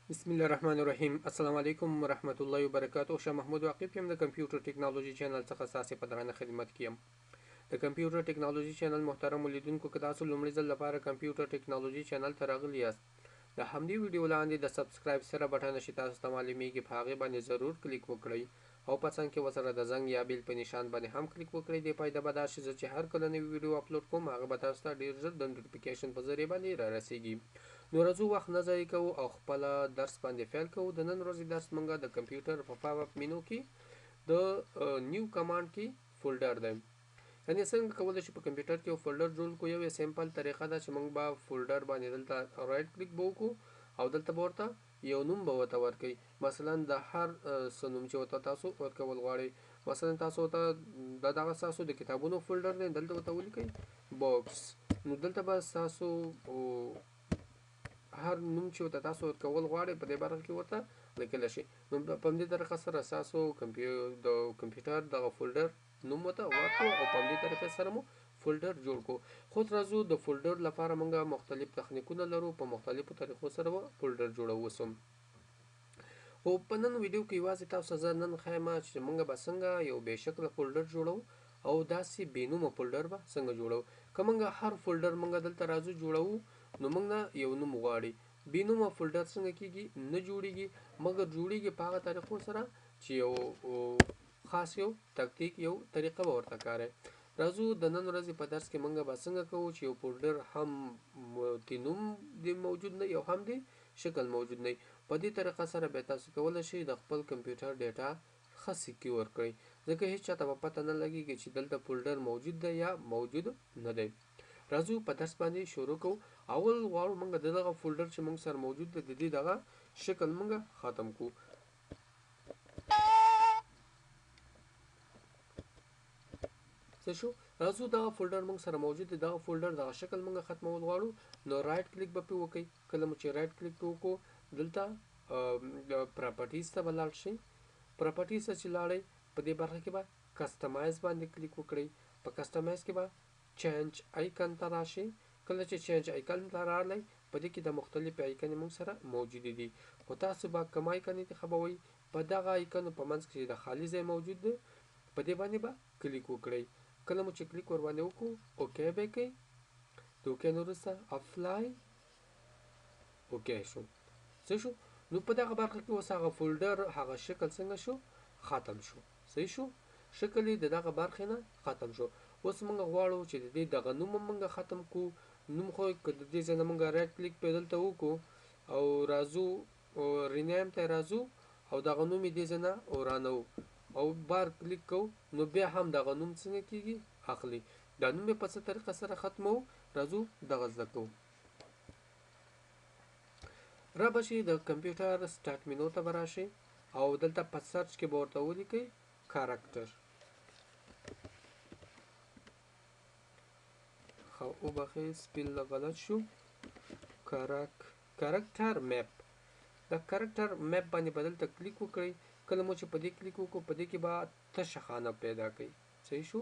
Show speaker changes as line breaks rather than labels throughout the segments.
بسم الله الرحمن الرحیم. السلام علیکم ورحمت الله وبرکاته. شاه محمود واقف یم، د کمپیوټر ټکنالوژي چینل څخه ستاسې په درنه خدمت کې یم. د کمپیوټر ټکنالوژي چینل محترمو لیدونکو، که تاسو لومړي ځل لپاره کمپیوټر ټکنالوژي چینل ته راغلي یاست، د همدې ویډیو لاندې د subscribe سره بټن چې تاسو ته معلومیږي، په هغې باندې ضرور کلیک وکړئ او په څنګ کې ورسره د زنګ یا bell په نشان باندې هم کلیک وکړئ. دې فایده به دا شي چې هر کله نوې ویډیو اپلوډ کوم، هغه به تاسو ته ډېر ژر د notification په ذریعه باندې را رسیږي. نو راځو، وخت نه ضایع کوو او خپله درس باندې پیل کوو. د نن ورځې درس مونږ د کمپیوټر په pop up menu کې د new command کې folder دی، یعنی څنګه کولی شو په کمپیوټر کې یو folder جوړ کړو. یو یې simple طریقه ده چې موږ به folder باندې دلته right click به وکړو او دلته به ورته یو نوم به ورته ورکړئ، مثلا د هر څه نوم چې ورته تاسو ورکول غواړئ. مثلا تاسو ورته دا دغه ستاسو د کتابونو folder دی، دلته ورته ولیکئ books. نو دلته به ستاسو هر نوم چې ورته تاسو ورکول غواړئ په دې برخه کې ورته لیکلی شئ. نو په همدې طریقه سره ستاسو د کمپیوټر دغه folder نوم ورته ورکړو او په همدې طریقې سره مو folder جوړ کړو. خو راځو، د folder لپاره موږ مختلف تخنیکونه لرو، په مختلفو طریقو سره به folder جوړوو سم. خو په نن ویډیو کې یوازې تاسو زه نن ښیم چې موږ به څنګه یو بې شکله folder جوړو او داسې بې نومه folder به څنګه جوړو. که موږ هر folder موږ دلته راځو جوړو، نو موږ نه یو نوم غواړي. بې نومه folder څنګه کیږي؟ نه جوړیږي، مګر جوړیږي په هغه طریقو سره چې یو خاص یو تکتیک یو طریقه به ورته کاروي. راځو، د نن ورځې په درس کې موږ به څنګه کوو چې یو folder هم د نوم د موجود نه یو هم د شکل موجود نه. په دې طریقه سره به تاسو کولی شئ د خپل کمپیوټر data ښه secure کړئ، ځکه هیڅ چاته به پته نه لګیږي چې دلته folder موجود دی یا موجود نه دی. راځو، په درس باندې شروع کوو. اول غواړو موږ د دغه folder چې موږ سره موجود دی، د دې دغه شکل موږ ختم کړو. څه شو؟ راځو، دغه folder موږ سره موجود دی، دغه folder دغه شکل موږ ختمول غواړو. نو right click به پې وکړئ. کله مو چې right click پې وکړو، دلته properties ته به لاړ شئ. properties ته چې لاړئ، په دې برخه کې به customize باندې کلیک وکړئ. په customize کې به change icon ته راشئ. کله چې change icon ته راغلی، په دې کې د مختلفې icon موږ سره موجودې دي، خو تاسو به کوم icon انتخابوئ؟ په دغه icon په منځ کې د خالي ځای موجود دی، په دې باندې به کلیک وکړئ. کله مو چې کلیک ور باندې وکړو، okay به کړئ. د okay نه وروسته apply، okay شو. څه شو؟ نو په دغه برخه کې اوس هغه folder هغه شکل څنګه شو؟ ختم شو. صحیح شو، شکل یې د دغه برخې نه ختم شو. اوس موږ غواړو چې د دې دغه نوم هم موږ ختم کړو. نوم خو که د دې ځای نه موږ right click په دلته وکړو او راځو rename ته راځو او دغه نوم یې دې ځای نه ورانوو او بار کلیک کوو، نو بیا هم دغه نوم څنګه کیږي؟ اخلي. دا نوم یې په څه طریقه سره ختموو؟ راځو دغه زده کوو. را به شي د کمپیوټر start menu ته به راشئ او دلته په search کې به ورته ولیکئ character. ښه، وبخښئ، spell غلط شو. Character map. د character map باندې به دلته کلیک وکړئ. کله مو چې په دې کلیک وکړو، په دې کې به تشه خانه پیدا کړئ. صحیح شو.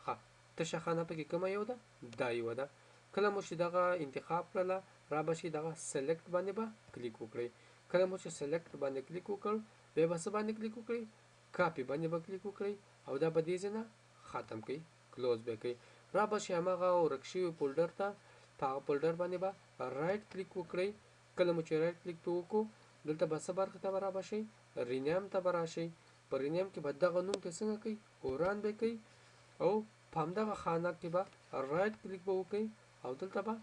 ښه، تشه خانه پکې کومه یو ده؟ دا یوه ده. کله مو چې دغه انتخاب کړله، را به شي دغه select باندې به کلیک وکړئ. کله مو چې select باندې کلیک وکړ، بیا به څه باندې کلیک وکړئ؟ کاپي باندې به کلیک وکړئ او دا به دې ځای نه ختم کړئ، close به کړئ. را به شي هماغه ورک شوي folder ته، په هغه folder باندې به right click وکړئ. کله مو چې right click پې وکړو، دلته به څه برخې ته به را به شئ؟ Rename ته به راشئ. په rename کې به دغه نوم ته څنګه کوئ؟ وران به کوئ او په همدغه خانه کې به right click به وکړئ او دلته به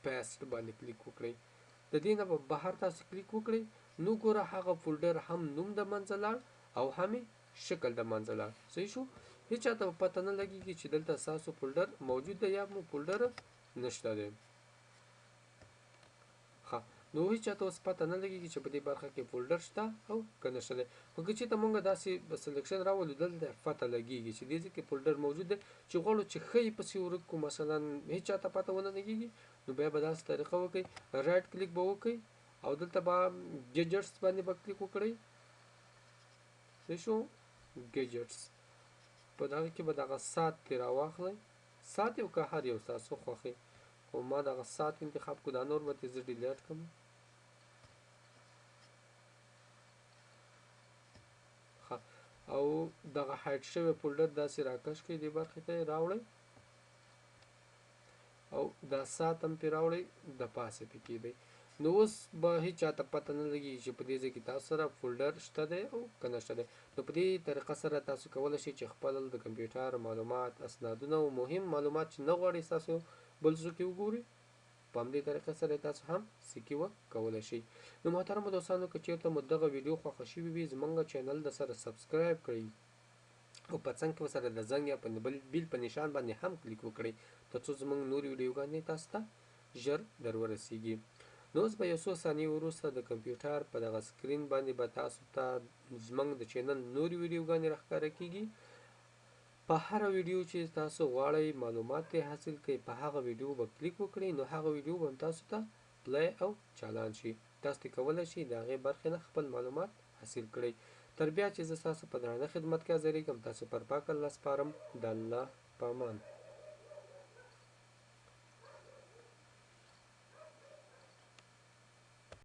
paste باندې کلیک وکړئ. د دې نه به بهر تاسو کلیک وکړئ، نو ګوره هغه folder هم نوم د منځه لاړ او هم یې شکل د منځه لاړ. صحیح شو. هیچا ته به پته نه لګیږي چې دلته ستاسو folder موجود دی یا مو folder نشته دی. ښه، نو هیچا ته اوس پته نه لګیږي چې په دې برخه کې folder شته او که نشته دی. خو که چېرته مونږ داسې selection راولو، دلته پته لګیږي چې دې ځای کې folder موجود دی. چې غواړو چې ښه یې پسې ورک کړو، مثلا هیچا ته پته ونه لګیږي، نو بیا به داسې طریقه وکړئ، right click به وکړئ او دلته به gadgets باندې به کلیک وکړئ. څه شو؟ Gadgets. په دغه کې به دغه ساعت ترې راواخلئ، ساعت یو که هر یو ستاسو خوښي، خو ما دغه ساعت انتخاب کړو. دا نور به ترې زه delete کړم. او دغه hide شوی فولډر داسې راکش کړئ، دې برخې ته یې راوړئ او دا ساعت هم پرې راوړئ، د پاسه پې کېږدئ. نو اوس به هیچا ته پته نه لګي چې په دې ځای کې تاسو سره فولډر شته دی او که نه شته دی. نو په دې طریقه سره تاسو کولی شئ چې خپل د کمپیوټر معلومات، اسنادونه او مهم معلومات چې نه غواړئ تاسو بل څوک یې وګوري، په همدې طریقه سره تاسو هم secure کولی شئ. نو محترمو دوستانو، که چیرته مو دغه ویډیو خوښه شوې وي، زمونږ چینل د سره subscribe کړئ او په څنګ کې ورسره د زنګ یا په bell په نشان باندې هم کلیک وکړئ، ترڅو زمونږ نورې ویډیوګانې تاسو ته ژر در ورسیږي. نو اوس به یو څو ثانیې وروسته د کمپیوټر په دغه screen باندې به تاسو ته زمونږ د چینل نورې ویډیوګانې راښکاره کیږي. په هره ویډیو چې تاسو غواړئ معلومات ترې حاصل کړئ، په هغه ویډیو به کلیک وکړئ، نو هغه ویډیو به تاسو ته play او چالان شي. تاسو ترې کولی شئ د هغې برخې نه خپل معلومات حاصل کړئ. تر بیا چې زه ستاسو په درانه خدمت کې حاضرېږم، تاسو پر پاک الله سپارم. د الله په امان.